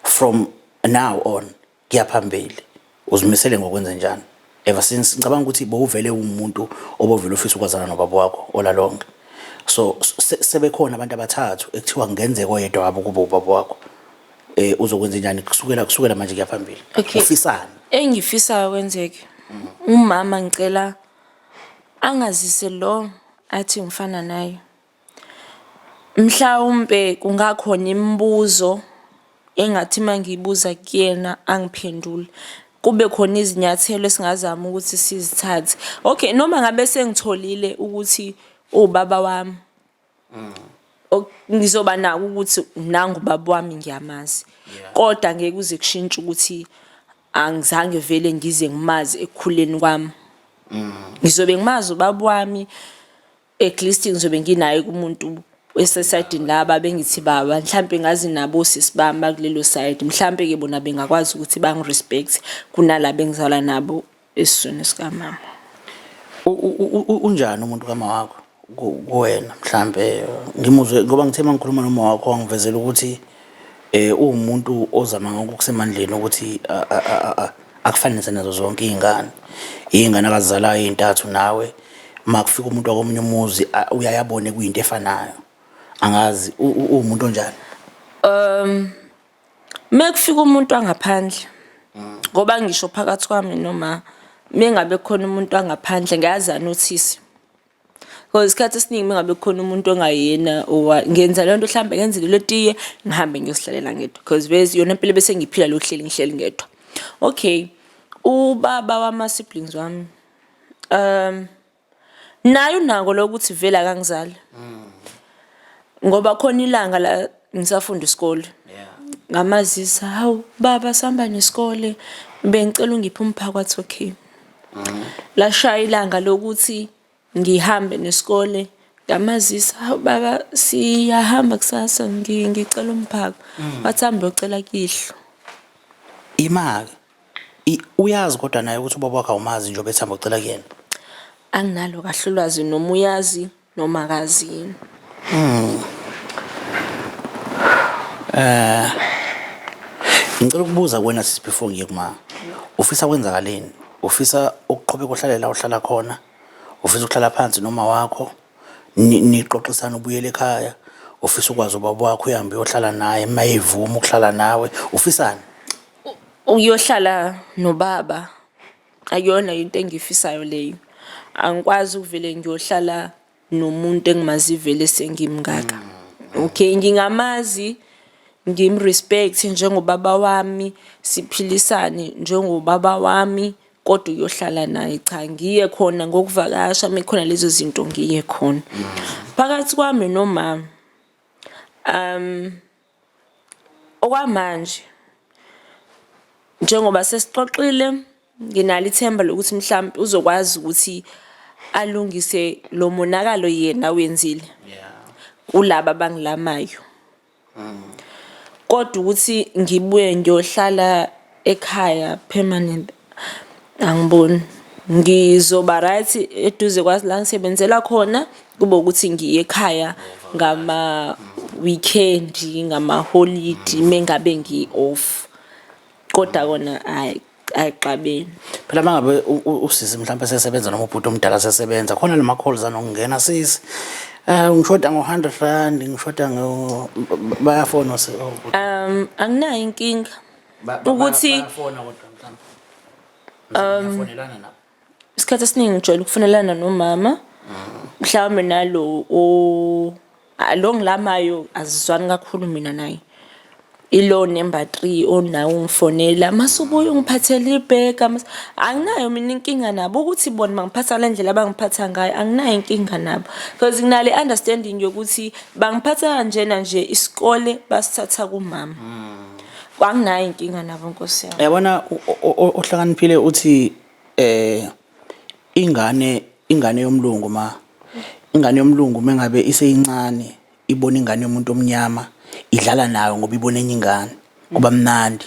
From now on kuya phambili uzimisele ngokwenza njani? Ever since ngicabanga ukuthi bowuvele umuntu obovele ufisa ukwazana nobaba wakho olalonke. So sebekhona abantu abathathu ekuthiwa kungenzeka oyedwa wabo kube ubaba wakho. Eh uzokwenza njani kusukela kusukela manje kuya phambili? Okay. Ufisani? Engifisayo kwenzeke umama ngicela angazise lo athi ngifana naye. Mhlawumpe kungakhona imibuzo engathi uma ngiyibuza kuyena angiphendule. Kube khona izinyathelo esingazama ukuthi sizithathe. Okay, noma ngabe sengitholile ukuthi uwubaba wami. Ngizoba nako ukuthi nangu ubaba wami ngiyamazi. Kodwa ngeke kuze kushintshe ukuthi angizange vele ngize ngimazi ekukhuleni kwami. Ngizobe ngimazi ubaba wami. At least ngizobe nginaye kumuntu esesayidini laba bengithi baba mhlampe ngazi nabo osisi bami bakulelo side mhlampe ke bona bengakwazi ukuthi bangi-respect kunalaba engizalwa nabo esiswini sikamama. Unjani umuntu kama wakho kuwena mhlampe ngimuzwe ngoba ngithe mangikhuluma noma wakho wangivezela ukuthi eh uwumuntu ozama ngokusemandleni ukuthi akufanise nazo zonke iy'ngane iy'ngane akazizalayo ey'ntathu nawe uma kufika umuntu wakomunye umuzi uyaye abone kuyinto efanayo angazi uwumuntu onjani. Mekufika umuntu wangaphandle ngoba ngisho phakathi kwami noma mengabe khona umuntu wangaphandle ngiyazi anothise. Because isikhathi esiningi mengabe kukhona umuntu ongayena or ngenza leyo nto hlampe ngenze lelo tiye ngihambe ngiyosihlalela ngedwa because bese yona impilo bese ngiphila lokhu hleli ngihleli ngedwa. Okay, ubaba wama-siblings wami naye unako lokho ukuthi vele akangizali. Ngoba khona ilanga la ngisafunda isikole. Ngamazisa, hawu baba sihamba nesikole bengicela ungiphe umphako wathi okay. Lashaya ilanga lokuthi ngihambe nesikole ngamazisa, hawu baba siyahamba kusasa ngicela umphako. Wathi hamba uyocela kuyihlo. Imali uyazi kodwa naye ukuthi ubaba wakhe awumazi njengoba ethamba ucela kuyena. Anginalo kahle ulwazi noma uyazi noma akazi yini. Ngicela ukubuza kuwena sisi before ngiye kuma. Ufisa kwenzakaleni? Ufisa ukuqhubeka uhlale la uhlala khona? Ufisa ukuhlala phansi noma wakho? Nixoxisane ubuyele ekhaya? Ufisa ukwazi ubaba wakho uhambe uyohlala naye uma evuma ukuhlala nawe? Ufisani? Ukuyohlala nobaba akuyona into engiyifisayo leyo. Angikwazi ukuvele ngiyohlala nomuntu engimazi vele sengimngaka. Okay, ngingamazi ngim-respect njengobaba wami, siphilisane njengobaba wami kodwa uyohlala naye cha ngiye khona ngokuvakasha mekhona lezo zinto ngiye khona. Phakathi kwami nomama okwamanje njengoba sesixoxile nginalo ithemba lokuthi mhlampe uzokwazi ukuthi alungise lo monakalo yena awenzile kulaba abangilamayo. Kodwa ukuthi ngibuye ngiyohlala ekhaya permanent angiboni. Ngizoba right eduze kwazi la ngisebenzela khona kube ukuthi ngiye ekhaya ngama-weekend, ngamaholidi mengabe ngi-off. Kodwa kona hhayi ayixabene. Phela uma ngabe usisi mhlawumbe sesebenza noma ubhuti omdala sesebenza khona lama calls anokungena sisi ngishoda ngo-100 rand ngishoda ngo bayafona Anginayo inkinga ukuthi bayafona kodwa mhlawumbe ngiyafonelana nabo. Isikhathi esiningi ngijwayele ukufonelana nomama mhlawumbe nalo o lo ngilamayo azizwani kakhulu mina naye. Ilo number 3 onawo ungifonela masubuya ungiphathele ibhega anginayo mina inkinga nabo ukuthi bona bangiphatha ngale ndlela abangiphatha ngayo anginayo inkinga nabo because nginale understanding yokuthi bangiphatha kanjena nje isikole basithatha kumama. Anginayo inkinga nabo nkosi yami. Yabona ohlakaniphile uthi ingane ingane yomlungu ma ingane yomlungu mengabe iseyincane ibona ingane yomuntu omnyama idlala nayo ngoba ibona enye ingane kuba mnandi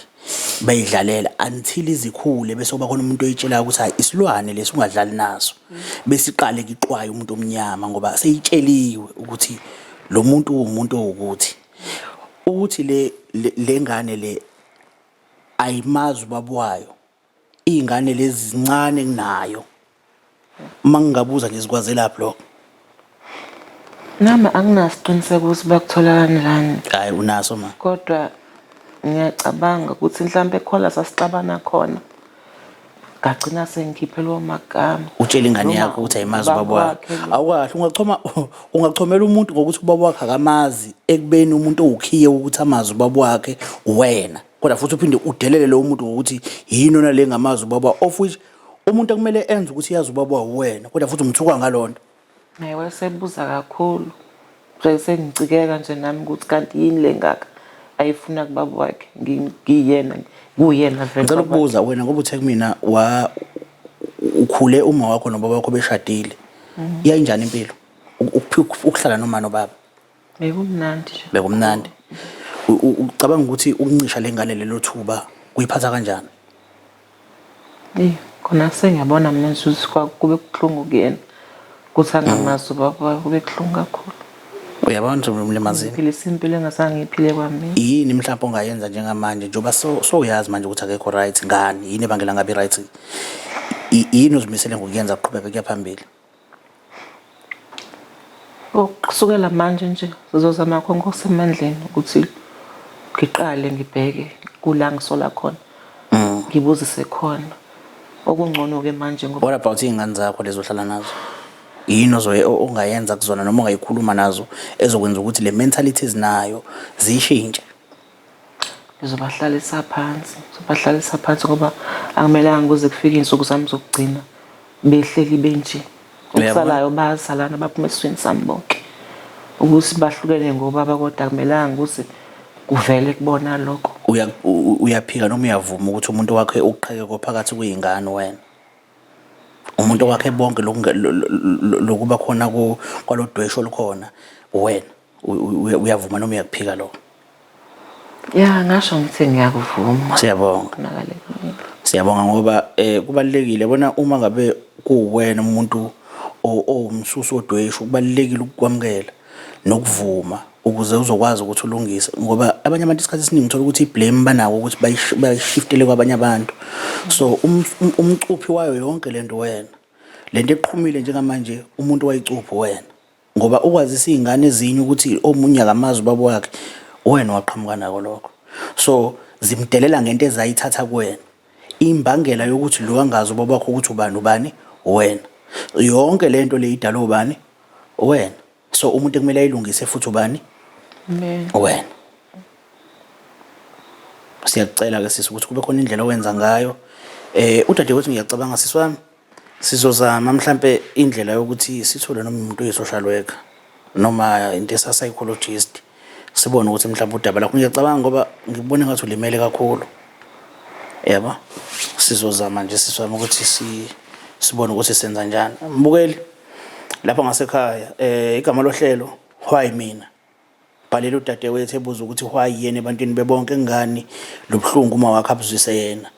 bayidlalela until izikhule bese kuba khona umuntu oyitshelayo ukuthi hayi isilwane lesi ungadlali naso bese iqale kixwaye umuntu omnyama ngoba seyitsheliwe ukuthi lo muntu uwumuntu owukuthi ukuthi le lengane le ayimazi ubaba wayo iy'ngane lezi zincane kunayo uma ngingabuza nje zikwazelaphi lokho. Nami anginasiqiniseko ukuthi bakuthola kanjani. Hayi unaso ma. Kodwa ngiyacabanga ukuthi mhlampe khona sasixabana khona. Ngagcina sengikhiphe lawo magama. Utshela ingane yakho ukuthi ayimazi ubaba wakhe. Awukahle ungachoma ungachomela umuntu ngokuthi ubaba wakhe akamazi ekubeni umuntu owukhiye ukuthi amazi ubaba wakhe uwena. Kodwa futhi uphinde udelele lowo muntu ngokuthi yini ona le ngamazi ubaba of which umuntu ekumele enze ukuthi yazi ubaba uwena kodwa futhi umthuka ngalonto. Naye wayesebuza kakhulu. Nje sengicikeka nje nami ukuthi kanti yini le ngaka ayifuna kubaba wakhe ngiyena kuyena vele. Ngicela ukubuza wena ngoba uthe kumina wa ukhule uma wakho nobaba wakho beshadile. Yayinjani impilo? Ukuhlala noma nobaba? Bekumnandi nje. Bekumnandi. Ucabanga ukuthi ukuncisha lengane lelo thuba kuyiphatha kanjani? Eyi, khona sengiyabona mina nje ukuthi kube kubuhlungu kuyena ukuthi angamazi ubaba kube kubuhlungu kakhulu. Uyabona ukuthi umlimazile. Ngiphilisa impilo engazange ngiyiphile kwamina. Yini mhlawumbe ongayenza njengamanje njengoba sowuyazi manje ukuthi akekho right ngani yini ebangela ngabe right yini ozimisele ngokuyenza kuqhubeka kuya phambili? Kusukela manje nje sizozama konke okusemandleni ukuthi ngiqale ngibheke kula ngisola khona. Ngibuzise khona. Okungcono-ke manje ngoba What about iy'ngane zakho lezi ohlala nazo? Yini ongayenza kuzona noma ongayikhuluma nazo ezokwenza ukuthi le mentality ezinayo ziyishintshe? Ngizobahlalisa phansi, ngizobahlalisa phansi ngoba akumelanga kuze kufike iy'nsuku zami zokugcina behleli benje. Okusalayo bayazalana baphuma esiswini sami bonke. Ukuthi bahlukene ngobaba kodwa akumelanga kuze kuvele kubona lokho. Uyaphika noma uyavuma ukuthi umuntu wakhe uqhekeko phakathi kwey'ngane wena? Umuntu wakhe bonke lokuba khona kwalo dweshu olukhona wena? Uyavuma noma uyakuphika lokho? Ya, ngasho ngithi ngiyakuvuma. Siyabonga. Siyabonga ngoba kubalulekile bona uma ngabe kuwena umuntu owumsusi wodweshu kubalulekile ukukwamukela nokuvuma ukuze uzokwazi ukuthi ulungise ngoba abanye abantu isikhathi esiningi uthola ukuthi i-blame banako ukuthi bayishiftele kwabanye abantu. So umcuphi wayo yonke lento wena. Lento eqhumile njengamanje umuntu wayicuphi wena. Ngoba ukwazisa iy'ngane ezinye ukuthi omunye akamazi ubaba wakhe, uwena owaqhamuka nako lokho. So zimdelela ngento ezayithatha kuwena. Imbangela yokuthi lo angazi ubaba wakhe ukuthi ubani ubani, uwena. Yonke le nto le idalwe ubani? Uwena. So umuntu ekumele ayilungise futhi ubani? Mina. Uwena. Siyakucela ke sisi ukuthi kube khona indlela owenza ngayo. Udadewethu ngiyacabanga sisi wami sizozama mhlampe indlela yokuthi sithole noma umuntu oyi-social worker noma into esa-psychologist sibone ukuthi mhlawumbe udaba lakho ngiyacabanga ngoba ngikubona ngathi ulimele kakhulu yabo. Sizozama nje sisi wami ukuthi sibone ukuthi senza njani. Mbukeli lapha ngasekhaya igama lohlelo why mina bhalela udadewethu ebuza ukuthi why yena ebantwini bebonke ngani lobuhlungu uma wakhe abuzwise yena.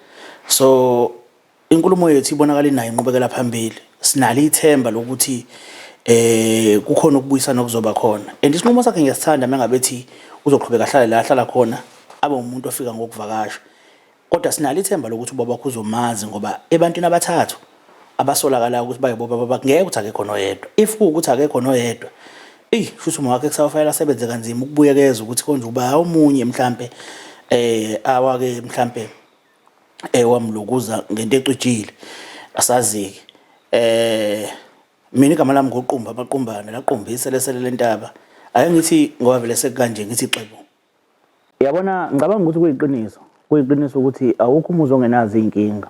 So inkulumo yethu ibonakala inayo inqubekela phambili. Sinalo ithemba lokuthi kukhona ukubuyisana okuzoba khona. And isinqumo sakhe ngiyasithanda mengabe ethi uzoqhubeka ahlale la ahlala khona abe umuntu ofika ngokuvakasha. Kodwa sinalo ithemba lokuthi ubaba wakho uzomazi ngoba ebantwini abathathu abasolakalayo ukuthi bayibo baba bakhe ngeke ukuthi akekho noyedwa. If kuwukuthi akekho noyedwa, eyi shuthi uma wakhe kusafanele asebenze kanzima ukubuyekeza ukuthi konje uba omunye mhlampe awake mhlampe wamlukuza ngento ecijile asazi-ke. Mina igama lami nguQumba amaqumbane laqumbisa lesele lentaba. Ake ngithi ngoba vele sekukanje ngithi xebo. Yabona ngicabanga ukuthi kuyiqiniso, kuyiqiniso ukuthi awukho umuzi ongenazo iy'nkinga.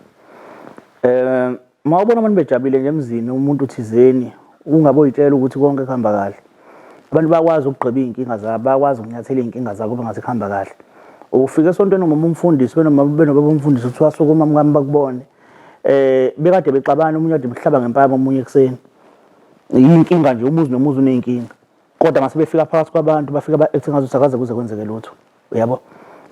Uma ubona abantu bejabulile nje emzini umuntu thizeni ungabe uy'tshela ukuthi konke kuhamba kahle. Abantu bayakwazi ukugqiba iy'nkinga zabo, bayakwazi ukunyathela iy'nkinga zabo kube ngathi kuhamba kahle. Ufika esontweni noma umfundisi benobaba umfundisi kuthiwa sukuma mkami bakubone. Bekade bexabana omunye kade behlaba ngempama omunye ekuseni. Iy'nkinga nje umuzi nomuzi uney'nkinga. Kodwa mase befika phakathi kwabantu bafika ba-act ngazuthi akaze kuze kwenzeke lutho. Uyabo?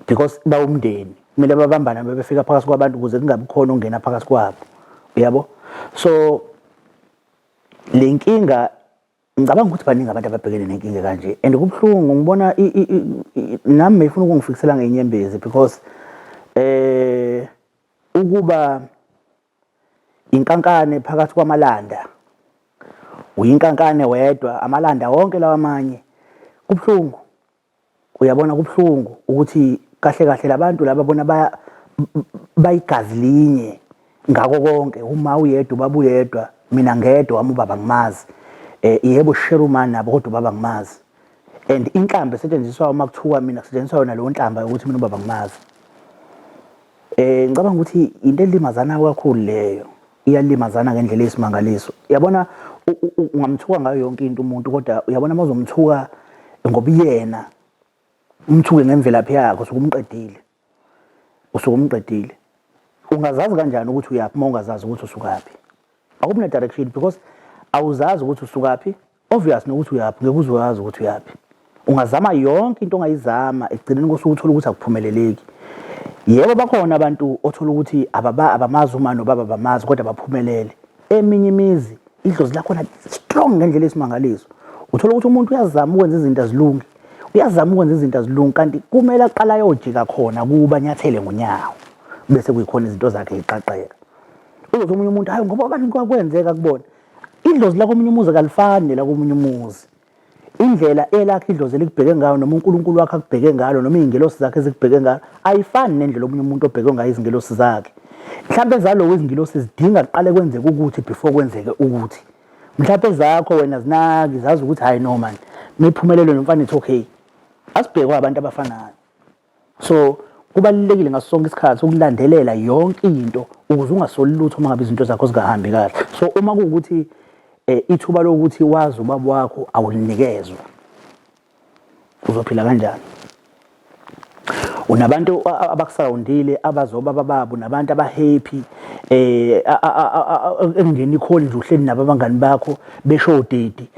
Because bawumndeni. Kumele babambane befika phakathi kwabantu ukuze kungabi khona ongena phakathi kwabo. Uyabo? So le nkinga ngicabanga ukuthi baningi abantu ababhekene nenkinga kanje and kubuhlungu ngibona nami mayifuna ukungifikisela ngenyembezi because ukuba inkankane phakathi kwamalanda uyinkankane wedwa amalanda wonke lawa amanye kubuhlungu. Uyabona kubuhlungu ukuthi kahle kahle labantu laba bona bayigazi linye ngako konke. Uma uyedwa ubaba uyedwa, mina ngedwa wami ubaba ngimazi. Yebo share uma nabo kodwa ubaba ngimazi. And inhlamba esetshenziswa uma kuthiwa mina kusetshenziswa yona leyo nhlamba yokuthi mina ubaba ngimazi. Ngicabanga ukuthi into elimazana kakhulu leyo. Iyalimazana ngendlela eyisimangaliso. Uyabona ungamthuka ngayo yonke into umuntu kodwa uyabona uma uzomthuka ngoba yena umthuke ngemvelaphi yakhe usuke umqedile. Usuke umqedile. Ungazazi kanjani ukuthi uyaphi uma ungazazi ukuthi usukaphi? Akubi na direction because awuzazi ukuthi usukaphi, Obvious nokuthi uyaphi ngeke uze uyazi ukuthi uyaphi. Ungazama yonke into ongayizama ekugcineni kosuku uthola ukuthi akuphumeleleki. Yebo bakhona abantu othola ukuthi ababa abamazi uma nobaba bamazi kodwa baphumelele. Eminye imizi idlozi lakhona strong ngendlela esimangaliso. Uthola ukuthi umuntu uyazama ukwenza izinto azilungi. Uyazama ukwenza izinto azilungi kanti kumele aqala ayojika khona kuba nyathele ngonyawo bese kuyikhona izinto zakhe ziqaqeka. Uzothi omunye umuntu hayi ngoba abantu kwakwenzeka kubona. Idlozi lakomunye umuzi kalifani nelakomunye umuzi. Indlela elakhe idlozi elikubheke ngayo noma uNkulunkulu wakhe akubheke ngalo noma izingelosi zakhe ezikubheke ngalo ayifani nendlela omunye umuntu obheke ngayo izingelosi zakhe. Mhlawumbe ezalowo izingelosi zidinga kuqale kwenzeke ukuthi before kwenzeke ukuthi. Mhlawumbe ezakho wena zinaki zazi ukuthi hayi no man miphumelelo nomfana it's okay. Asibhekwa abantu abafanayo. So kubalulekile ngaso sonke isikhathi ukulandelela yonke into ukuze ungasoli lutho uma ngabe izinto zakho zingahambi kahle. So uma kuwukuthi eh, ithuba lokuthi wazi ubaba wakho awulinikezwa uzophila kanjani? Unabantu abakusawundile abazobaba babo nabantu abahappy eh ekungena ikholi nje uhleli nabo abangani bakho besho didi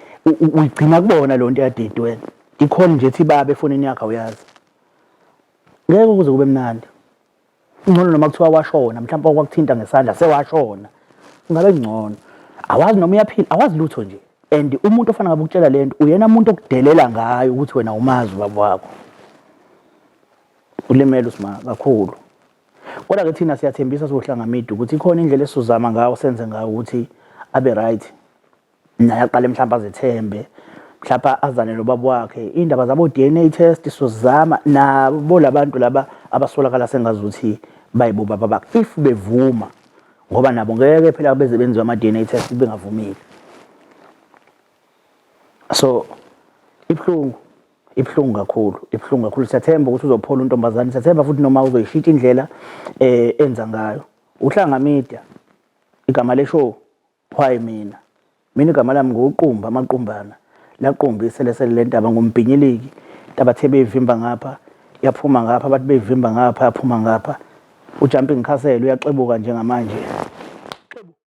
uyigcina kubona lo nto yadidi wena. Ikhona nje ethi baba efonini yakho awuyazi. Ngeke kuze kube mnandi. Ngcono noma kuthiwa washona mhlawumbe okwakuthinta ngesandla sewashona. Kungabe ngcono. Awazi noma uyaphila, awazi lutho nje. And umuntu ofana ngabe ukutshela lento uyena umuntu okudelela ngayo ukuthi wena umazi ubaba wakho. Ulimele usima kakhulu. Kodwa ke thina siyathembisa sohlanga media ukuthi ikhona indlela esizozama ngayo senze ngayo ukuthi abe right. Naye aqale mhlawumbe azethembe mhlawumbe azane nobaba wakhe indaba zabo DNA test sozama nabo labantu laba abasolakala sengazuthi bayibobaba bakhe if bevuma ngoba nabo ngeke phela beze benziwe ama DNA test bengavumile so ibuhlungu ibuhlungu kakhulu ibuhlungu kakhulu siyathemba ukuthi uzophola untombazane siyathemba futhi noma uzoyishintsha indlela eh enza ngayo uhlanga media igama le show Why mina? Mina igama lami nguQumba amaqumbana. Laqumba iselesele lentaba ngumbhinyiliki. Intaba the beyivimba ngapha yaphuma ngapha bathi beyivimba ngapha yaphuma ngapha. Ujumping castle uyaxebuka njengamanje.